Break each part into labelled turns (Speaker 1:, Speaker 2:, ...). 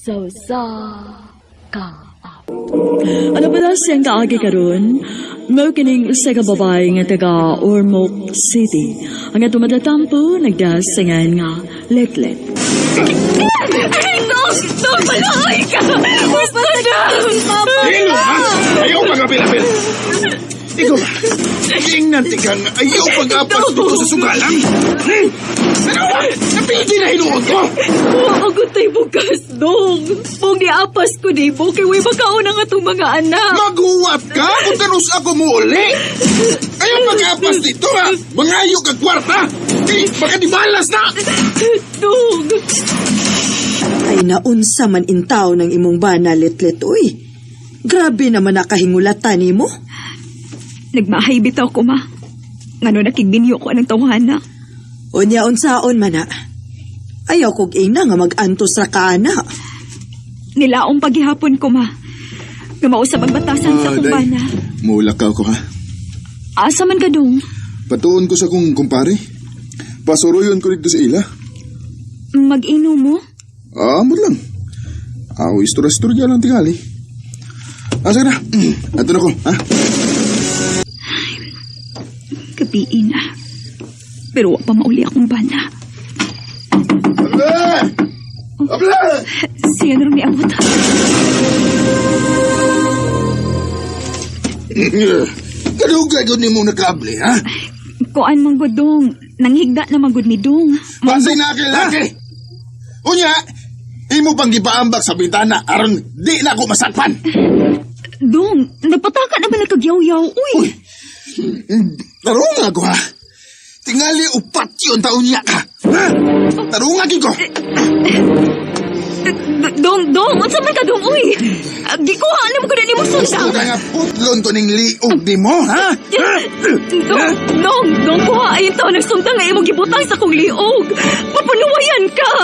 Speaker 1: Sa usa ka Ano ba na siyang kaagi karon? Mao kining usa ka babae nga taga Ormoc City. Ang atong matatampo nagdasingan nga Letlet. Ay, dog! Dog, malakay ka! Gusto na!
Speaker 2: Hilo, ha? Ayaw pag-apil-apil. Ikaw ba? Tingnan tigang ayaw pag-apas dito sa sugalang. Ano ba? Napili na hinuon ko.
Speaker 1: Huwag tayo bukas, dong. Pong niapas ko di mo, kay way makauna nga itong mga anak.
Speaker 2: Maghuwat ka kung tanus ako mo uli. Ayaw pag-apas dito, ha? Mangayo kag kwarta. Kay, baka di balas na.
Speaker 1: Dong!
Speaker 3: Ay naunsa man intaw ng imong bana, Letlet, uy. Grabe naman nakahingulatan nimo.
Speaker 4: Nagmahay bitaw ko, ma. Ngano nakigbinyo ko anang tawhana.
Speaker 3: Unya unsaon man na. Ayaw kog ina nga mag-antos ra ka ana.
Speaker 4: Nilaong paghihapon ko, ma. Nga mausab ang batasan sa akong bana.
Speaker 2: Mulak ka ako, ha?
Speaker 4: Asa man ka dong?
Speaker 2: Patuon ko sa kong kumpare. Pasuruyon ko dito sa ila.
Speaker 4: Mag-inom mo?
Speaker 2: Ah, mo lang. Aw, istura-isturya lang tingali. Ah, sige na. Ato na ko, ha?
Speaker 4: Gabiin na. Pero wa pa mauli akong bana.
Speaker 2: Able! Able!
Speaker 4: Siya na rin niabot.
Speaker 2: Kadugay ko ni mo nakable, ha?
Speaker 4: Kuan man gud dong. Nanghigda na man gud ni dong.
Speaker 2: Pasay na akin, laki! Unya, imo pang gipaambak sa bintana aron di na ako masakpan.
Speaker 4: Dong, nagpataka naman nagkagyaw-yaw. Uy!
Speaker 2: Tarunga ko, ha? Tingali upat yun taon niya ka. Ha? Tarunga ko.
Speaker 4: Dong, dong, unsa man ka dong, uy? Ah, gikuha na mo ko na nimo
Speaker 2: Gusto
Speaker 4: sundang.
Speaker 2: ka nga putlon to ning liog ni mo, ha? Ha?
Speaker 4: Dong, dong, dong, kuha ay taon ng sundang nga imong gibutang sa kong liog. Papanuwayan ka.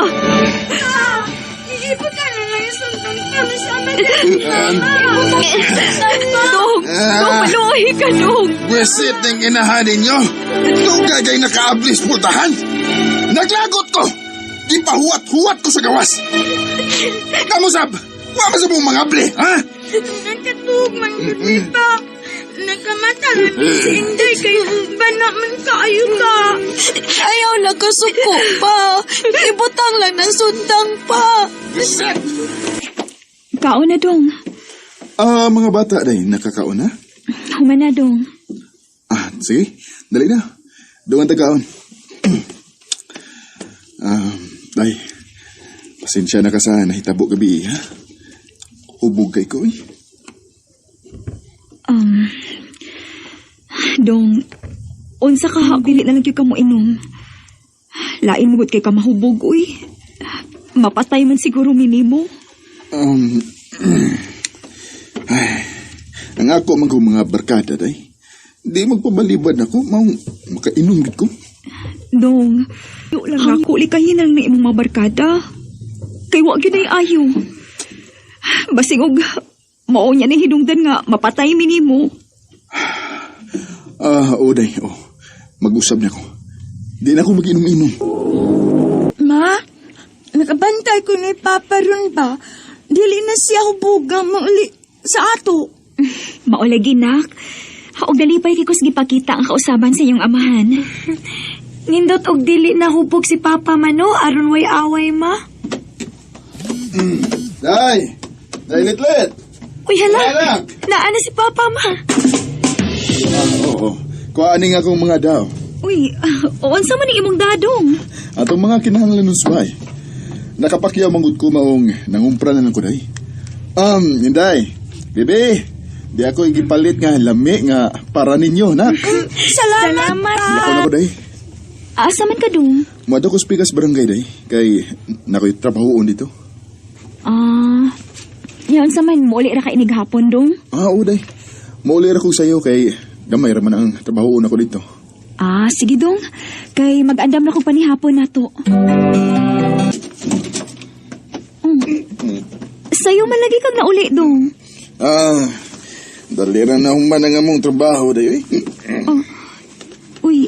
Speaker 4: Dong, dong, maluhi ka, dong.
Speaker 2: Wisit ng inahan ninyo. Dugay kay nakaablis pultahan. Naglagot ko. Gipahuwat-huwat ko sa gawas. Kamusab, wa man sa mong mga abli, ha?
Speaker 5: Nagkatuog man gud mi pa. Nagkamata lang mi si Inday kay bana man kaayo ka.
Speaker 6: Ayaw na kasuko pa. Ibutang lang ng sundang pa.
Speaker 2: Wisit!
Speaker 4: Kaon na, dong.
Speaker 2: Ah, mga bata day, nakakaon na?
Speaker 4: Human na, dong.
Speaker 2: Ah, sige. Dali na. Doon ang tagaon. Ah, day. Pasensya na ka sa nahitabo gabi, ha? Hubog kay ko, eh.
Speaker 4: Dong, unsa ka ha, dili na lang gyud ka mo inom. Lain mo gud kay ka mahubog, uy. Mapatay man siguro minimo.
Speaker 2: Ay, ang ako man ko mga barkada, day. Di magpabalibad ako, maong makainom gid ko.
Speaker 4: Dong, yo lang ako, likayin na lang na imong mga barkada. Kay wa gyud ay ayo. Basig og mao niya ning hinungdan nga mapatay minimo.
Speaker 2: Ah, o day, oh. Mag-usab na ako. Di na ako mag-inom-inom.
Speaker 5: Ma, nakabantay ko ni Papa ron ba? Dili na siya hubuga mauli sa ato.
Speaker 4: Maulagi nak. Og dalipay kay kus gipakita ang kausaban sa iyong amahan.
Speaker 6: Nindot og dili na hubog si Papa mano aron way away ma.
Speaker 2: Day! Day, Litlit!
Speaker 6: Uy hala.
Speaker 2: Anak!
Speaker 6: Naa na si Papa ma.
Speaker 2: Ah, oo. Kuha nga akong mga daw.
Speaker 4: Uy, unsa man ning imong dadong?
Speaker 2: Atong mga kinahanglan ng sway. Nakapakyaw manggod ko maong nangumpra na lang ko day. Inday, bebe, di ako igipalit nga lami nga para ninyo, nak.
Speaker 5: Salamat,
Speaker 6: Salamat.
Speaker 2: Nako na ko day.
Speaker 4: Asa man ka dong?
Speaker 2: Muadto ko sa Pikas Barangay day kay nakoy trabahoon dito.
Speaker 4: Ah, yan unsa man mouli ra ka inig hapon dong?
Speaker 2: Ah, oo day. Mauli ra ko sayo kay gamay ra man ang trabahoon ako dito.
Speaker 4: Ah, sige dong. Kay mag-andam na ko panihapon nato. Oh. Sayo man lagi kag nauli dong.
Speaker 2: Ah, dali ra na human ang among trabaho day. Uy.
Speaker 4: Uy,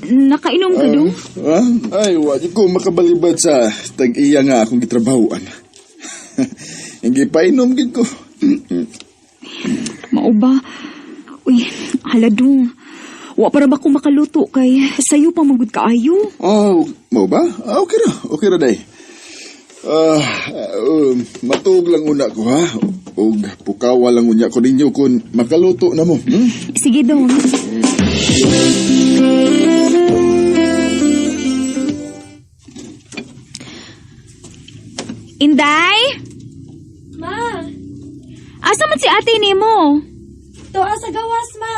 Speaker 4: nakainom ka dong?
Speaker 2: Ah, ay, wa jud ko makabalibad sa tag-iya nga akong gitrabahoan. Gipainom gid ko.
Speaker 4: Mao ba? Uy, hala dong. Wa para ba ko makaluto kay sayo pa magud kaayo.
Speaker 2: Oh, mao ba? Ah, okay ra. Okay ra day. Ah, matuog lang una ko ha. Og pukawa lang unya ko ninyo kung makaluto na mo. Hmm?
Speaker 4: Sige dong. Inday?
Speaker 6: Ma,
Speaker 4: Asa man si ate nimo?
Speaker 6: tuwa sa gawas, ma.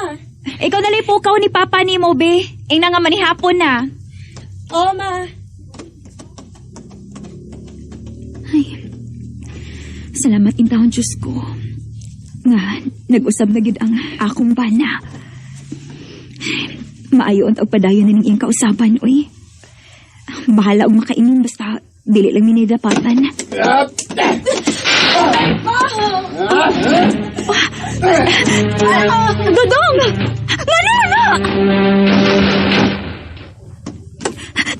Speaker 4: Ikaw dali pukaw ni papa nimo be. Ingna nga manihapon na.
Speaker 6: Oo, ma.
Speaker 4: Ay. Salamat intahon Diyos ko. Nga, nag-usab na gid ang akong bana. Maayo ang padayon na ng iyang kausaban, uy. Bahala og makaingin basta dili lang minidapatan. Dodong! Ngano na?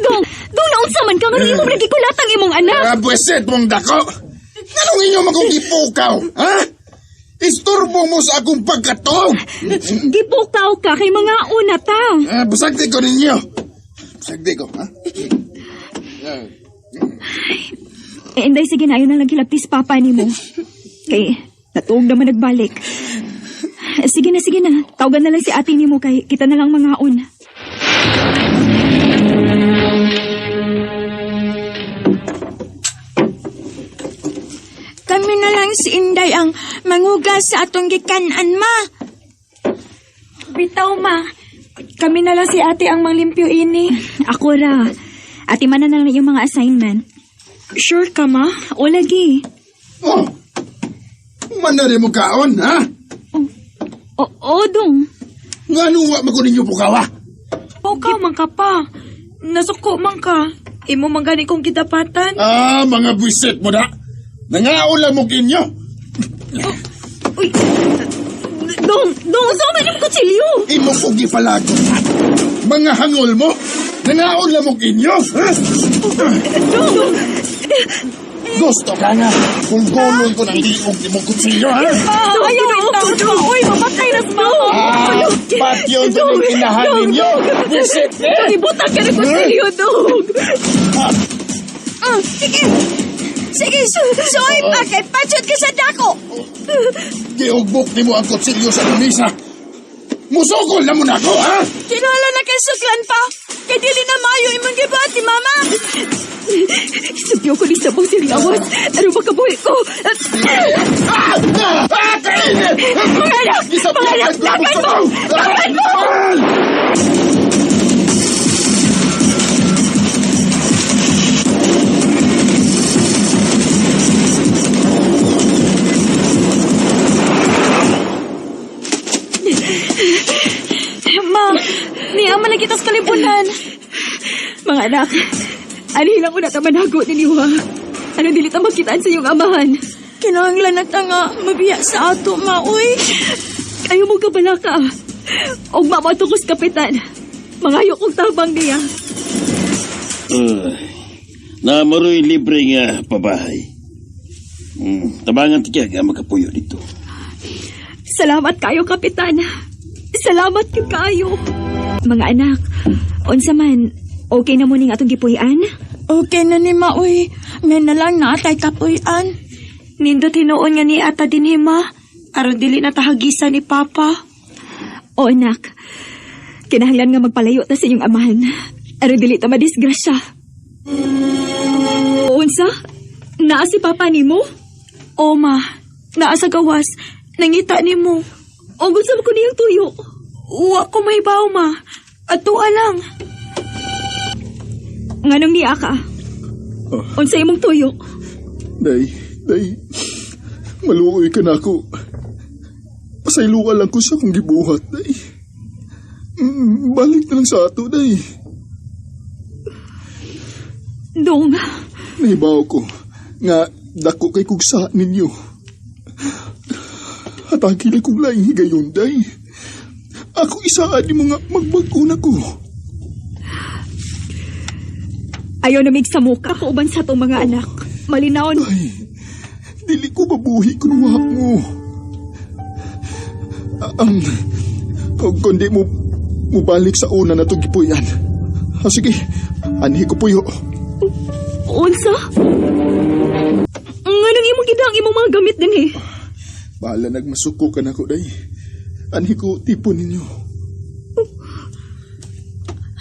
Speaker 4: Dong, dong naunsa man ka nga imo nagikulat ang imong anak.
Speaker 2: Ah, buwesit mong dako! Anong inyo magong gipukaw? Ha? Isturbo mo sa akong pagkatog!
Speaker 4: Gipukaw ka kay mga una ta.
Speaker 2: Ah, busag di ko ninyo. Busag di ko, ha?
Speaker 4: Eh, inday, sige na, ayaw na lang hilabtis papa ni mo. Kay, natuog naman nagbalik. Sige na, sige na. Tawagan na lang si ate ni mo kay kita na lang mangaon.
Speaker 5: Kami na lang si Inday ang mangugas sa atong gikanan, ma.
Speaker 6: Bitaw, ma. Kami na lang si ate ang manglimpyo ini.
Speaker 4: Ako ra. Ate man na lang yung mga assignment.
Speaker 6: Sure ka, ma?
Speaker 4: O lagi.
Speaker 2: Oh! Manari mo kaon, ha?
Speaker 4: O, o, dong.
Speaker 2: Nga wa man ko ninyo pukawa?
Speaker 6: Pukaw man ka pa. Nasuko man ka. Imo man gani kong gidapatan.
Speaker 2: Ah, mga buwisit mo na! Nangaon lang mo kinyo!
Speaker 4: Uy. Dong, dong, saan man yung kutsilyo?
Speaker 2: Imo ko gipalagot. Mga hangol mo! Nangaon lang mo kinyo! Ha?
Speaker 4: Dong!
Speaker 2: Gusto ka nga! Kulgulon ko ng liog ni mong kutsilyo, ha?
Speaker 6: Ah, ayaw itaw ko. Uy, mamatay na sa mama.
Speaker 2: Ah, patyon ko ng inahan ninyo! Buwisit eh!
Speaker 4: Dong, ibutang ka ng kutsilyo, dong.
Speaker 5: Ah, sige. Sige, suoy pa kay patsod ka sa dako.
Speaker 2: Giugbok ni mo ang kutsilyo sa lamisa! Musukol na mo na ako, ha?
Speaker 5: Kinala na kay suklan pa. Kay dili na maayo imong gibuhat ni mama.
Speaker 4: Isubyo ko ni sa si Lawas. Ano ba kabuhi ko?
Speaker 2: Ah! Ah! Ah! Kainit!
Speaker 4: Mga anak! Mga anak! Takan mo!
Speaker 2: Takan mo!
Speaker 6: Ma, niya man lang kita sa kalibunan.
Speaker 4: Mga anak, ano lang ko na tamanago ninyo ha? Ano dili ta makitaan sa iyong amahan?
Speaker 5: Kinahanglan na ta nga mabiya sa ato, ma, uy.
Speaker 4: Ayaw mo kabala ka. Og mamatukos kapitan. Mangayo kong tabang niya.
Speaker 7: Namaroy libre nga pabahay. Tabangan ti kaya nga makapuyo dito.
Speaker 4: Salamat kayo, Kapitan. Salamat gyud kayo. Mga anak, unsa man, okay na mo ning atong gipuy-an?
Speaker 5: Okay na ni ma, uy. Ngayon na lang naatay kapuy-an.
Speaker 6: Nindot hinuon nga ni ata din ma. Aron dili na tahagisan ni Papa.
Speaker 4: O anak, kinahanglan nga magpalayo ta sa inyong amahan. Aron dili ta madisgrasya. Unsa? Naa si Papa nimo?
Speaker 6: O ma, naa sa gawas. Nangita nimo.
Speaker 4: O gusto mo ko niyang tuyo?
Speaker 6: Wa ko may baw, ma. Atua lang.
Speaker 4: Nganong niya ka? Unsa imong tuyo?
Speaker 2: Day, day, maluoy ka na ako. Pasayloa lang ko sa akong gibuhat, day. Balik na lang sa ato, day.
Speaker 4: Dong,
Speaker 2: Nahibaw ko nga dako kay kugsa ninyo. Hatagi lang kong laing higayon, day. Ako isaad ni mga magbag-o na ko.
Speaker 4: ayaw na sa muka ko uban sa atong mga anak. Malinawon.
Speaker 2: Ay, Dili ko mabuhi kung wa mo. Kung di mo mubalik sa una na itong gipuy-an. Ah, sige, anhi ko puyo.
Speaker 4: Unsa? Nganong imong gidang imong mga gamit din eh?
Speaker 2: Bahala nagmasuko ka na ko, day. Anhi ko tipon ninyo.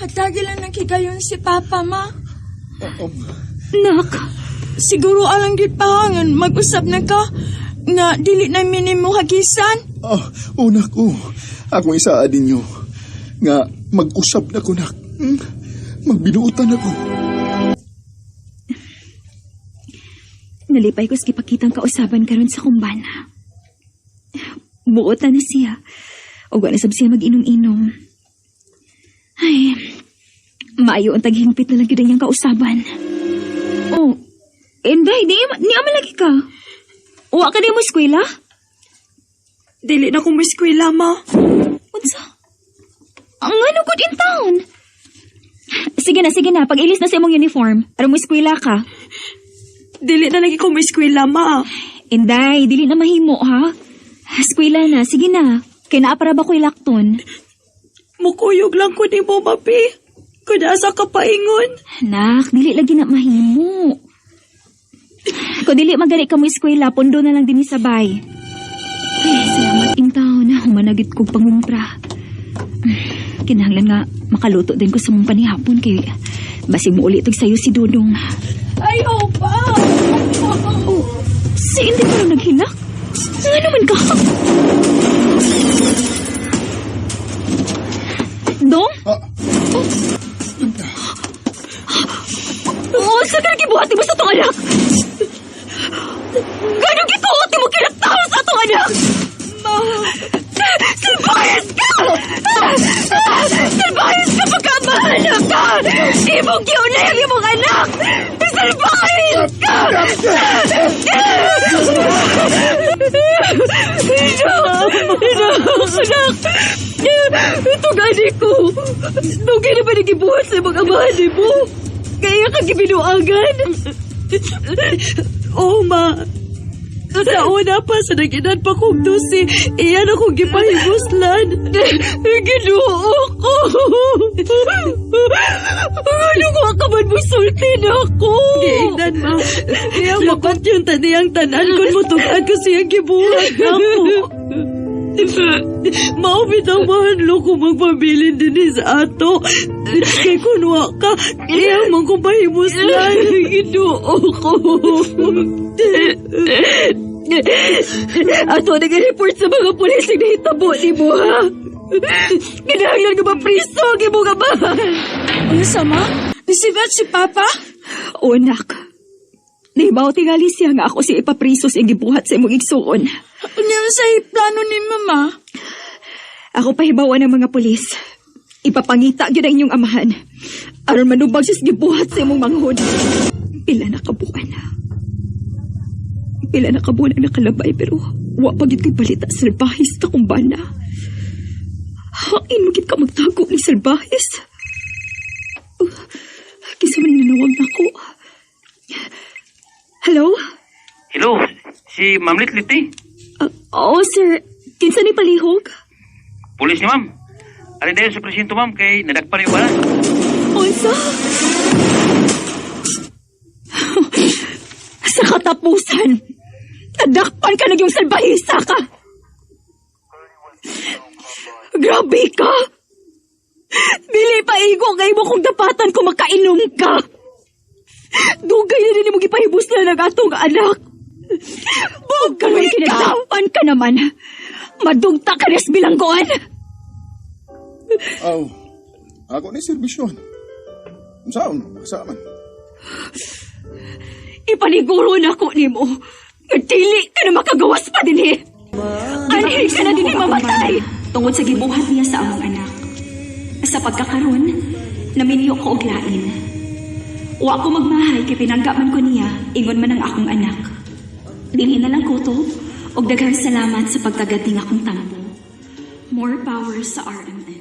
Speaker 5: Hatagi lang nakigayon si Papa, ma.
Speaker 4: Nak,
Speaker 5: Siguro alang gid pahangan mag-usab na ka nga dili na minimo hagisan.
Speaker 2: Ah, una ko. Akong isaa ninyo. Nga mag-usab na ko, nak. Magbinuutan ako.
Speaker 4: Nalipay ko sa gipakitang kausaban karon sa kumbana. Buot na na siya. O na sab siya mag-inom-inom. Ay, maayo ang taghingpit na lang gyud ang iyang kausaban. Oh, Inday, di, di man lagi ka. Wa ka di mo eskwela?
Speaker 5: Dili na ko mo-eskwela, ma.
Speaker 4: Unsa? Ang ano good in town? Sige na, sige na. Pag-ilis na sa imong uniform. Aron mo eskwela ka.
Speaker 5: Dili na lagi ko mo-eskwela, ma.
Speaker 4: Inday, dili na mahimo, ha? Eskwela na, sige na. Kay naa para ba ko'y lakton?
Speaker 5: Mukuyog lang ko ni mo, mapi. Kung asa ka paingon.
Speaker 4: Nak, dili lagi na mahimo. Kung dili magani ka mo eskwela, pundo na lang din sabay. Ay, salamat intaw na humanagit kong pangumpra. Kinahanglan nga makaluto din ko sa mong panihapon kay basig mo ulit sayo si Dudong.
Speaker 5: Ay, pa!
Speaker 4: Oh, si hindi ka rin naghilak? Nga naman ka? Dong?
Speaker 2: Ah,
Speaker 4: Oo, sa ka nagibuhat mo sa itong anak? Gano'ng gituot mo kinatawa sa atong anak? Ma! Salbayas ka! Salbayas ka pagkamahala ka! Imong giunay ang imong anak! Salbayas ka! Anak! Anak! Anak! Ito gani ko! Dugay na ba nagibuhat sa imong amahan mo? Kaya ka gibinuangan?
Speaker 1: Oh, ma. Sa una pa, sa nag-edad pa kong 12, iyan akong gipahibuslan.
Speaker 4: Ginoo ko! Ano ko ka man mo sulti na ako?
Speaker 1: Giingnan, ma. Iyang mapat yung taniyang tanan kung mutugan ko siyang gibuhat ako. Mao bitaw mahanlo ko magpabilin din sa ato. Kay kunwa ka, iyang man kong pahimuslan.
Speaker 4: Ginoo ko! Ato nag-report sa mga pulis ang nahitabo ni mo, ha? Kinahanglan nga mapriso ang imong amahan!
Speaker 5: Unsa, ma? Nisibat si Papa?
Speaker 4: O, anak. Nahibaw tingali siya nga ako siya ipapriso sa iyang gibuhat sa imong igsuon.
Speaker 5: Unya sa plano ni Mama?
Speaker 4: Ako pahibawan ng mga pulis. Ipapangita gyud ang inyong amahan. Aron manubag siya sa gibuhat sa imong manghod. Pila na kabuan. Pila na kabuan ang nakalabay pero wa pa gyud ko'y balita salbahis ta kung bana. Hain mo gyud ka magtago ni salbahis. Kinsa man nanawag nako. Hello?
Speaker 8: Hello, si Ma'am Litlit eh.
Speaker 4: Oo, sir. Kinsa ni palihog?
Speaker 8: Pulis ni ma'am. Ari dayon sa presinto ma'am kay nadakpan yung bana.
Speaker 4: Unsa? Sa katapusan, nadakpan ka na yung salbahisa ka! Grabe ka! Dili pa igo kay mo kung dapatan ko makainom ka! Dugay na din mo gipahibos na ng atong anak! Bugay ka! Kinadapan ka naman! Madugta ka na sa bilangguan!
Speaker 2: Aw, ako ni serbisyon. Unsaon, makasama.
Speaker 4: Ipaniguro na ko nimo. Nga dili ka na makagawas pa din eh. Anhi ka na din mamatay. Tungod sa gibuhat niya sa among anak. Sa pagkakaron, naminyo ko og lain. Wa ko magmahay kay pinangga man ko niya, ingon man ang akong anak. Dinhi na lang ko to, og daghang salamat sa pagtagat ning akong tampo. More power sa RMN.